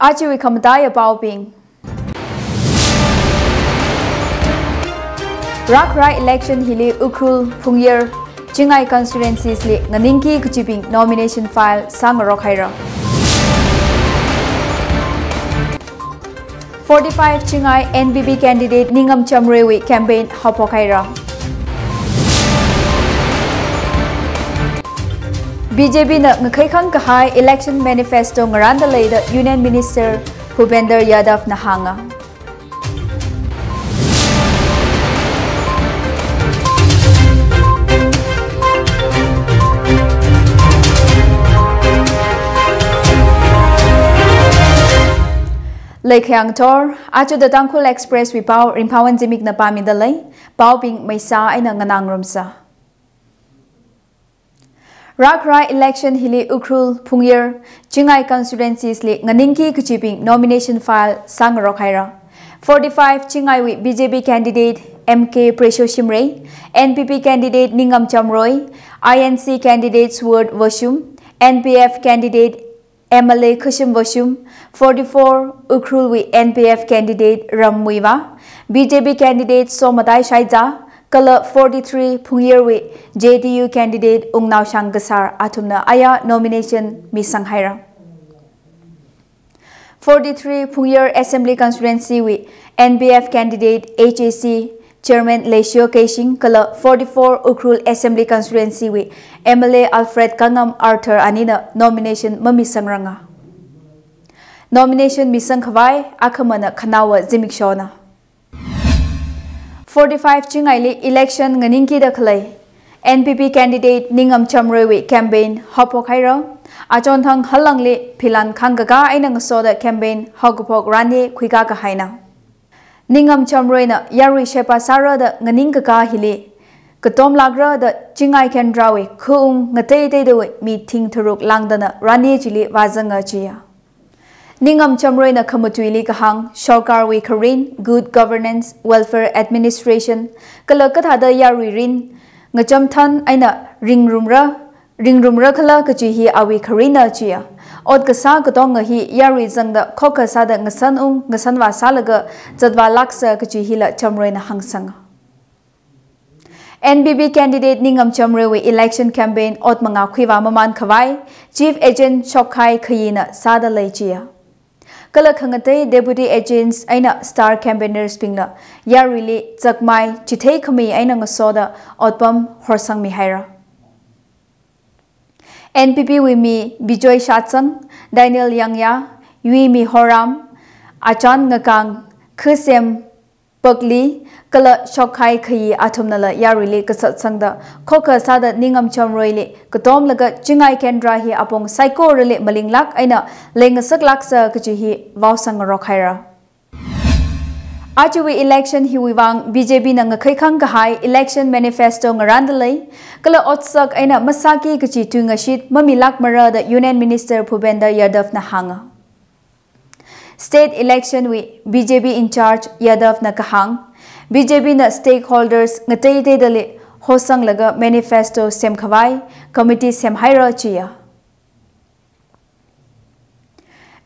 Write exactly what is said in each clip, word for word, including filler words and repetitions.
Ajawui khamataiya paobing. Rākharai election hili Ukhrul, Phungyar, Chingai constituencies li nganingki kachibing nomination file sāngarok haira. Forty-five Chingai N P P candidate Ningam Chamroiwui campaign haophok haira. B J P na ngakhaikhang kahai election manifesto ngarānda lei da Union Minister Bhupender Yadav na hānga. Leikhayang thor, aja The Tangkhul Express wui pao Ringphāwon Zimik na pāmida lei, paobing maisa eina nganā ngarumsa. Rākharai election hili Ukhrul, Phungyar, Chingai constituencies li nganingki kachibing nomination file sāngarok haira. Forty-five Chingaiwui B J P candidate M K Preshow Shimray, N P P candidate Ningam Chamroi, I N C candidate Sword Voshum, N P F candidate M L A Khushim Voshum, forty-four Ukhrulwui N P F candidate Ram Muivah, B J P candidate Somatai Shaiza, kala forty-three Phungyarwui J D U candidate Wungnaoshang Kasar athumna aya nomination misang haira. Forty-three Phungyar Assembly Constituency wui N P F candidate H A C Chairman Leishio Keishing kala forty-four Ukhrul Assembly Constituency wui M L A Alfred Kangam Arthur anina nomination mamisangranga. Nomination misang khavai akhamana Khanaowa Zimikshona. Forty-five Chingaili election nganingkida khalei N P P candidate Ningam Chamroiwui campaign haophok haira. Achonthang Halangli philan khangkaka eina ngasoda campaign haokaphok rani khuika kahaina. Ningam Chamroina yarui sheba sāra da nganingkaka hili katom lākra da Chingai Kendrawui khaung ngateiteidawui mi thing tharuk langdana rani chili vāzanga chiya. Ningam Chamroina khamatuili kahāng, sorkarwui kharin, good governance, welfare administration, kala kathāda yarui rin ngacham than eina ringrumra, ringrumra khala kachi hi awui kharina chiya. Ot kasā katonga hi yarui zangda khokha sāda ngasan ung, ngasanvā sālaga zatvā lāksa kachi hila Chamroina hāngsanga. N P P candidate Ningam Chamroiwui election campaign ot mangā khuivā mamān khavai, chief agent shokkhai khayina sāda lei chiya. Kala khangatei deputy agents eina star campaigners bingla yaruili zakmai chithei khami eina ngasoda otpam horsangmi haira. N P P wui mi Bijoy Shatsang, Daniel Yangya, Yuimi Horam, Achan Ngakang, Khusem Pakli, kala shokkhai khayi athumnala yaruili kasatsangda khokha sāda Ningam Chamroili katomlaga Chingai Kendra hi apong saikorali malinglāk eina leingasaklāksa kachi hi vaosang ngarok haira. Ajawui election hiwui vang B J P na ngakhaikhang kahai election manifesto ngarānda lei, kala otsak eina masāki kachi tuingashit mamilākmara da Union Minister Bhupender Yadav na hānga. State election wui B J P in charge Yadav na kahāng, B J P na stakeholders ngateiteidali hosanglaga manifesto semkhavai committee semhaira chiya.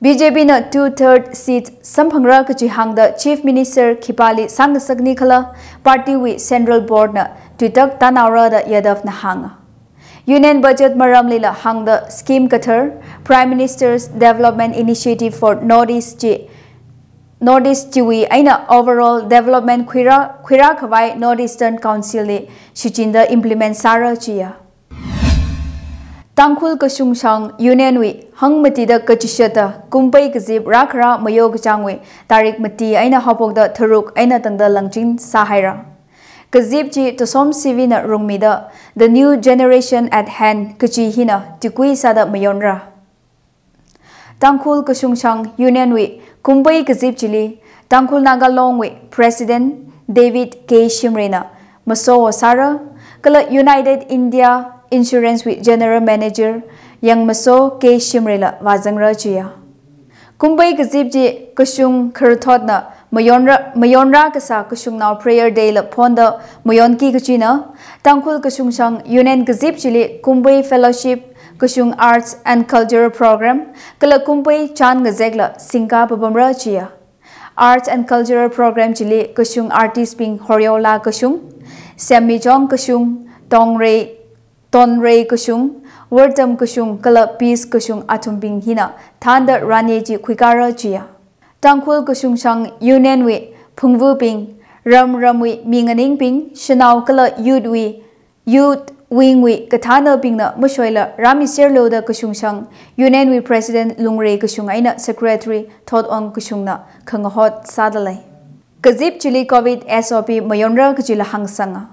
B J P na two-third seat samphangra kachi hāngda Chief Minister khipāli sāngasakni khala party wui Central Board na tuitak tānaora da Yadav na hānga. Union budget maramlila hāngda scheme kathar, Prime Minister's Development Initiative for North East chi, North East chiwui eina overall development khuira, khuira khavai North Eastern Council li shichinda implement sāra chiya. Tangkhul Kashungshang Union wui hangmatida kachishata kumpei kazip rākhara mayo kachāngwui tarik mati eina haophokda tharuk eina tangda langchin sāhaira. Kazip chi Tosom Sivina rungmida The New Generation at Hand kachi hina tikui sāda mayonra. Tangkhul Kashungshang Union wui kumpei kazip chili Tangkhul Naga Long wui President David K Shimray na maso sāra, kala United India Insurance wui General Manager Yangmaso K Shimray la vāzangra chiya. Kumpei kazip chi kashung kharathotna mayonra, mayonra kasā kashungnao prayer day la phonda mayonki kachina, Tangkhul Kashungshang Union kazip chili kumpei fellowship, kashung arts and cultural program, kala kumpai chān ngazekla singka papamra chiya. Arts and cultural program chili kashung artist bing Horyola kashung, Semmichong kashung, Tongrei, Tonrei kashung, Wordam kashung, kala Peace kashung athumbing hina thānda ranye chi khuikara chiya. Tangkhul kashung shang union wui phungvubing, ram ramwui minganingbing, shanao kala youth wui, youth wing wui kathānabingna mashoila rāmiserlu da kashung shang union wui president Lungrei kashung eina secretary Thotong kashungna khangahot sādalei. Kazip chili covid S O P mayonra kachila hangsanga.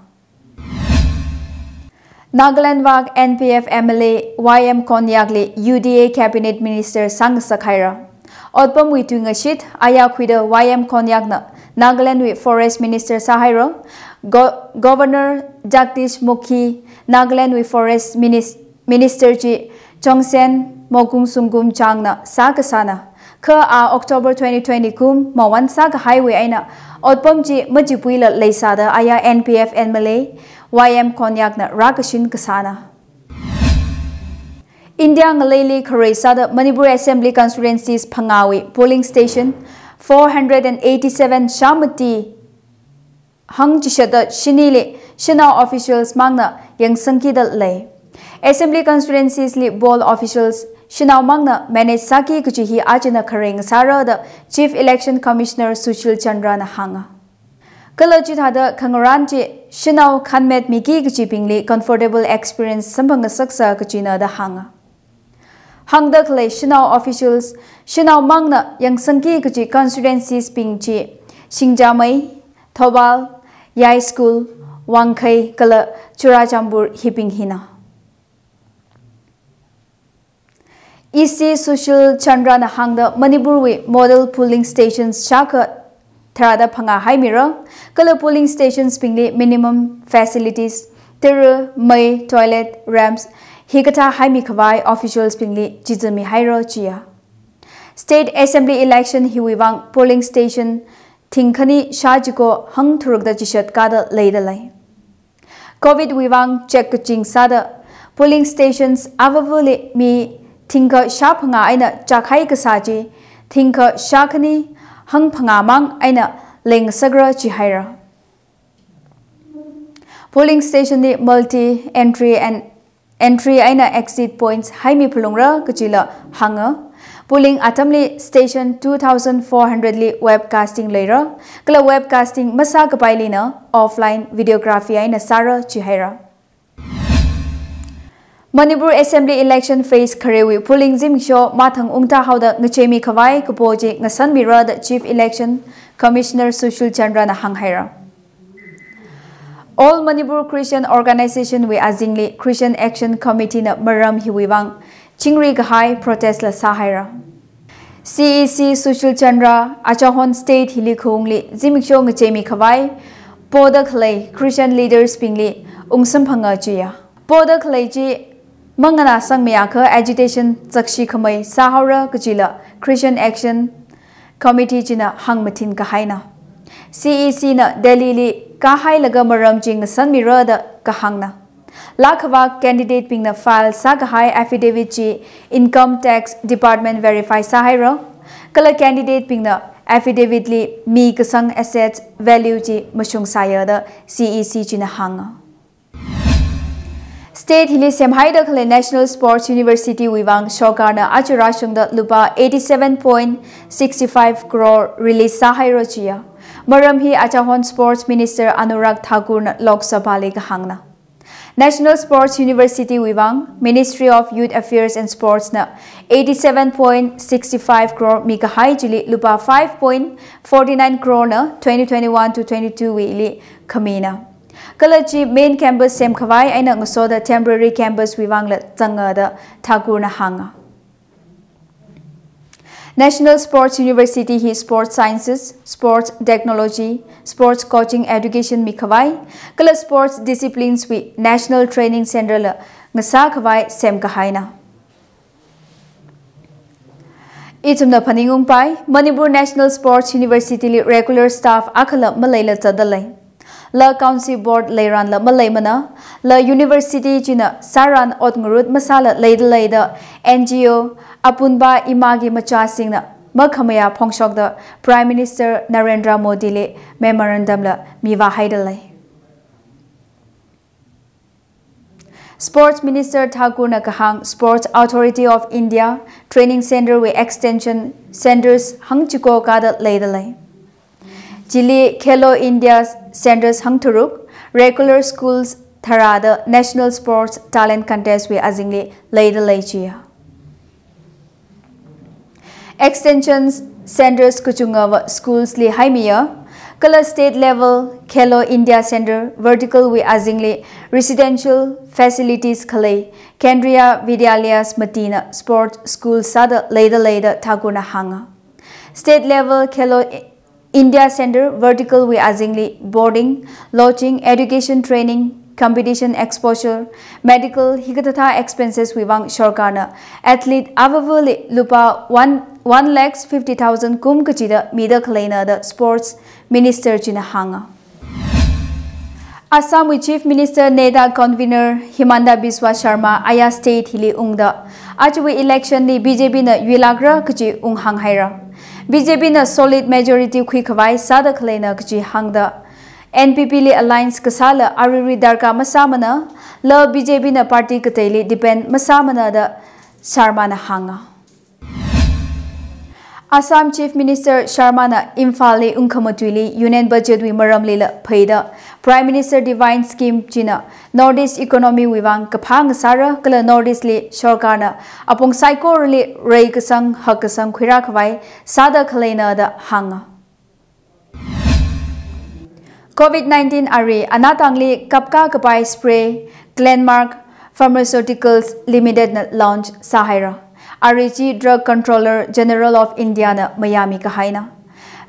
Nagaland vak N P F M L A Y M Konyakli U D A Cabinet Minister sāngasak haira. Otpamwui tuingashit ayakhuida Y M Konyakna Nagalandwui Forest Minister sāhaira. Go-, Governor Jagdish Mukhi Nagalandwui Forest Minis-, Minister chi Chongsen Mokung Sungkum changna sākasāna. Kha a October twenty twenty kum mawan sākahaiwui eina otpam chi machipuila leisāda aya N P F M L A Y M Konyakna rākashin kasāna. India ngaleili kharei sāda Manipur Assembly Constituencies phangāwui polling station four hundred and eighty-seven shāmati hangchishatda shinili shanao officials mangna yangsangkida lei. Assembly constituencies li poll officials shanao mangna manage sāki kachi hi achina kharei ngasāra da Chief Election Commissioner Sushil Chandra na hānga. Kala chithāda khangarān chi shanao khanmet miki kachibingli comfortable experience samphangasaksa kachina da hānga. Hāngda khalei shanao officials, shanao mangna yangsangki kachi constituencies bing chi Singjamei, Thoubal, Yai School, Wangkhei kala Churachandpur hibing hina. E C Sushil Chandra na hāngda Manipur wui model polling stations shākha tharāda phangā haimira, kala polling stations bingli minimum facilities, tara, mei, toilet, ramps, hikathā haimi khavai officials bingli chizami haira chiya. State Assembly election hiwui vang polling station thingkhani shā chiko hangtharukda chishat kada leida lei. Covid wui vang check kaching sāda polling stations avavali mi thingkha shāphangā eina chakhai kasā chi thingkha shākhani hangphangā mang eina lengsakra chihaira. Polling station li multi entry and entry eina exit points haimi phalungra kachila hānga. Polling atamli station two thousand four hundred li webcasting leira, kala webcasting masākapailina offline videography eina sāra chihaira. Manipur Assembly election phase kharewui polling zimiksho mathang ungta haoda ngacheimi khavai kapo chi ngasanmira da Chief Election Commissioner Sushil Chandra na hānghaira. All Manipur Christian Organization wui azingli Christian Action Committee na maram hiwui vang chingri kahai protest la sāhaira. C E C Sushil Chandra achahon state hili khaungli zimiksho ngacheimi khavai poda khalei Christian leaders bingli ungsamphanga chiya. Poda khalei chi manganāsangmi akha agitation chakshi khamei sāhaora kachila Christian Action Committee china hāngmathin kahaina. C E C na Delhi li kahailaga maram chi ngasanmira da kahāngna. Laa khavā candidate bingna file sākahai affidavit chi Income Tax Department verify sāhaira. Kala candidate bingna affidavit li mi kasang assets value chi mashungsāya da C E C china hānga. State hili semhaida khalei National Sports University wui vang sorkarna aja rāshungda lupā eighty-seven point six five crore release sāhaira chiya. Maram hi achahon Sports Minister Anurag Thakur na Lok Sabha li kahāngna. National Sports University wui vang Ministry of Youth Affairs and Sports na eighty-seven point six five crore mikahai chili lupā five point forty-nine crore na twenty twenty-one to twenty-two wuili khamina. Kala chi main campus semkhavai eina ngasoda temporary campus wui vangla zanga da Thakur na hānga. National Sports University hi Sports Sciences, Sports Technology, Sports Coaching Education mikhavai, kala Sports Disciplines wui National Training Center la ngasākhavai semkahaina. Ithumna phaningungpai, Manipur National Sports University li regular staff akhala maleila zatdalei. La Council Board leiranla maleimana, la University china sāran ot ngarut masāla leidalei da N G O Apunba Imagi Machasingna makhamayā phongshokda Prime Minister Narendra Modi li memorandum la mivāhaidalei. Sports Minister Thakur na kahāng Sports Authority of India Training Center wui extension centers hangchiko kada leidalei. Chili Khelo India Centers hangtharuk, regular schools tharāda National Sports Talent Contest wui azingli leidalei chiya. Extension centers kachungava schools li haimiya, kala state level Khelo India Center vertical wui azingli residential facilities khalei Kendriya Vidyalaya Smitina sports school sāda leidalei da Thakur na hānga. State level Khelo India Center vertical wui azingli boarding, lodging, education training, competition exposure, medical hikathāda expenses wui vang sorkarna athlete avavali lupā one, one lakh fifty thousand kum kachida mida khaleina da Sports Minister china hānga. Assam wui Chief Minister NEDA Convener Himanta Biswa Sarma aya state hili ungda, ajawui election li B J P na yuilākra kachi unghānghaira. B J P na solid majority khuikhavai sāda khaleina kachi hāngda, N P P li alliance kasāla aruirui darkar masāmana, la B J P na party kateili depend masāmana da Sarma na hānga. Assam Chief Minister Sarma na Imphal li ungkhamatuili Union Budget wui maramlila pheida Prime Minister Divine Scheme china North East economy wui vang kaphā ngasāra kala North East li sorkarna apong saikorali reikasang hakkasang khuirākhavai sāda khaleina da hānga. Covid nineteen ari anatangli kapkā kapai spray Glenmark Pharmaceuticals Limited na launch sāhaira. Ari chi Drug Controller General of India na mayāmi kahaina.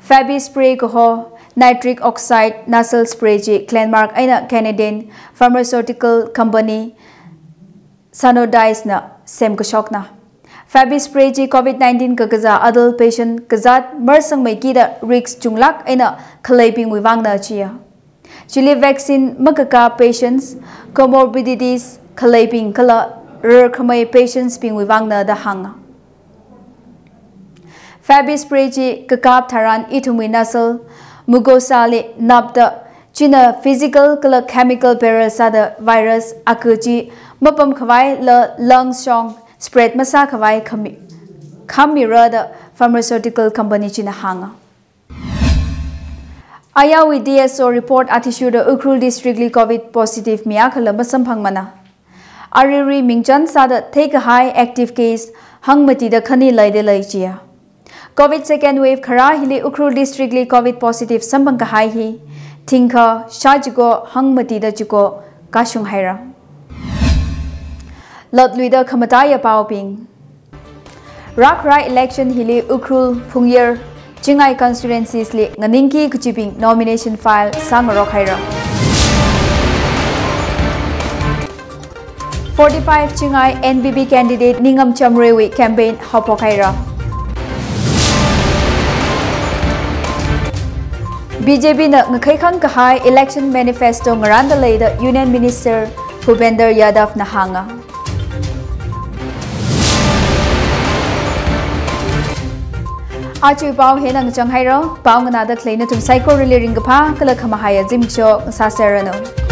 Fabi spray kaho nitric oxide nasal spray chi Glenmark eina Canadian pharmaceutical company Sandoz na semkashokna. Fabi spray chi Covid nineteen kakazā adult patient kazāt marsangmeikida risk chunglāk eina khaleibingwui vangna chiya. Chili vaccine makakā patients, comorbidities khaleibing kala rarkhamei patients bingwui vangna da hānga. Fabi spray chi kakap tharan ithumwui nasal mucosa li napda, china physical kala chemical barrier sāda virus ākha chi mapamkhavai la lungs shong spread masākhavai khami, khammira da pharmaceutical company china hānga. Ayawui D S O report athishurda Ukhrul district li Covid positive mi ākhala masamphangmana. Aruirui mingchan sāda theikahai active case hangmatida khani leidalei chiya. Covid second wave kharā hili Ukhrul district li Covid positive samphangkahai hi thingkha shāchiko hangmatida chiko kashunghaira. Lotluida khamataiya paobing. Rākharā election hili Ukhrul, Phungyar, Chingai constituencies li nganingki kachibing nomination file sāngarok haira. Forty-five Chingai N P P candidate Ningam Chamrewui campaign haophok haira. B J P na ngakheikhang kahai election manifesto ngarānda lei da Union Minister Bhupender Yadav na hānga. Aja pao hina ngachang haira, pao nganāda khalei nathum saikorali ringkaphā kala khamahaiya zimiksho ngasāserranu.